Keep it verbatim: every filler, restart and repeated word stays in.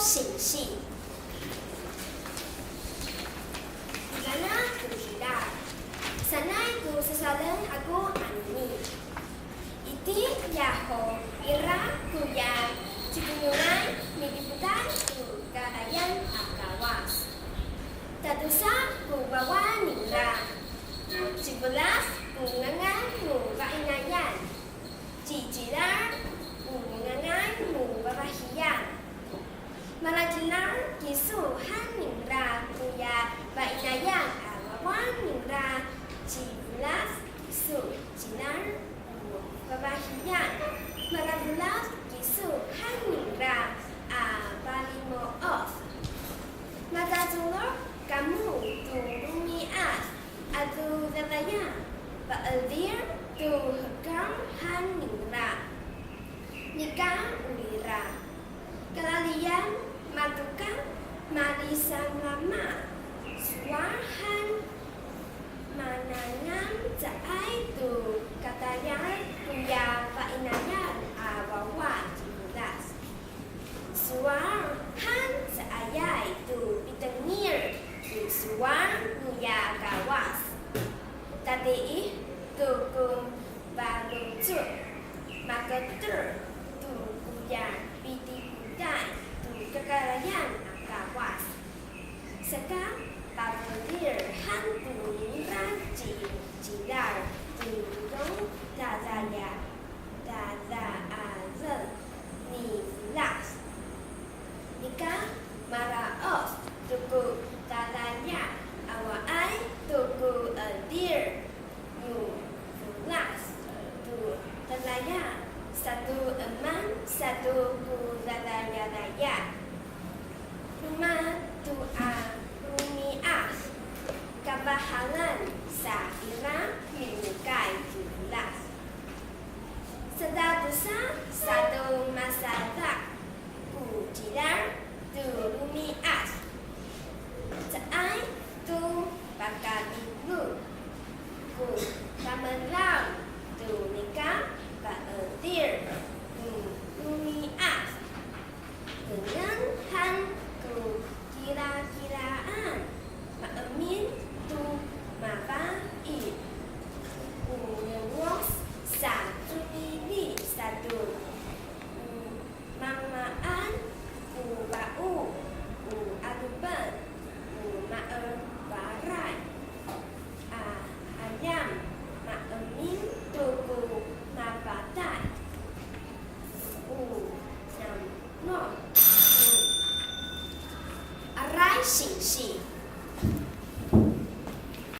singsi. Tangasa ko Hilal. Sanay ko sasowalen ako anini. Itiya ho ira koya citodongay midipotay to kalayan a Kawas. Tatosa ko wawa ningra. Ci Folas ko ngangan no fa'inayan. Ci Cilal ko ngangan no fafahiyan. Malacilal kiso han ningra koya fa'inayan a wawa ningra. Ci Folas kiso, Cilal ko fafahiyan. Malafolas kiso han ningra a palimo'ot. Matacolo kamo to romi'ad ato dadaya, pa'edil to hekal han ningra. Nika orira, kalaliyan, matoka, malisamlama, sowal han mananam caay to katayal koya fa'inayan a wawa ci Folas. Sowal han caayay to pitengil to sowal noya Kawas. Tatiih to ko faloco', maketer to koya pidipotay to kakarayan a Kawas. Saka pa'edil han to ningra ci Cilal to todong dadaya, dadaaden ni Folas. Nika maraod to ko dadaya, awaay to ko edil no Folas to dadaya, sato eman sato ko dadayadaya. Roma to a romi'ad, kafahalan sa ira minokay ci Folas. Satatosa sato masadak ko Cilal to romi'ad. Caay to pakalibok ko tamdaw to nika pa'edil no romi'ad. Dengan han ko kilakilaan, maemin to mafa'i. O niyos sa comili sato, o mamaan ko fao, o 'alopen, o maefaray a ayam, maemin to ko mapatay. O nam no. Aray singsi.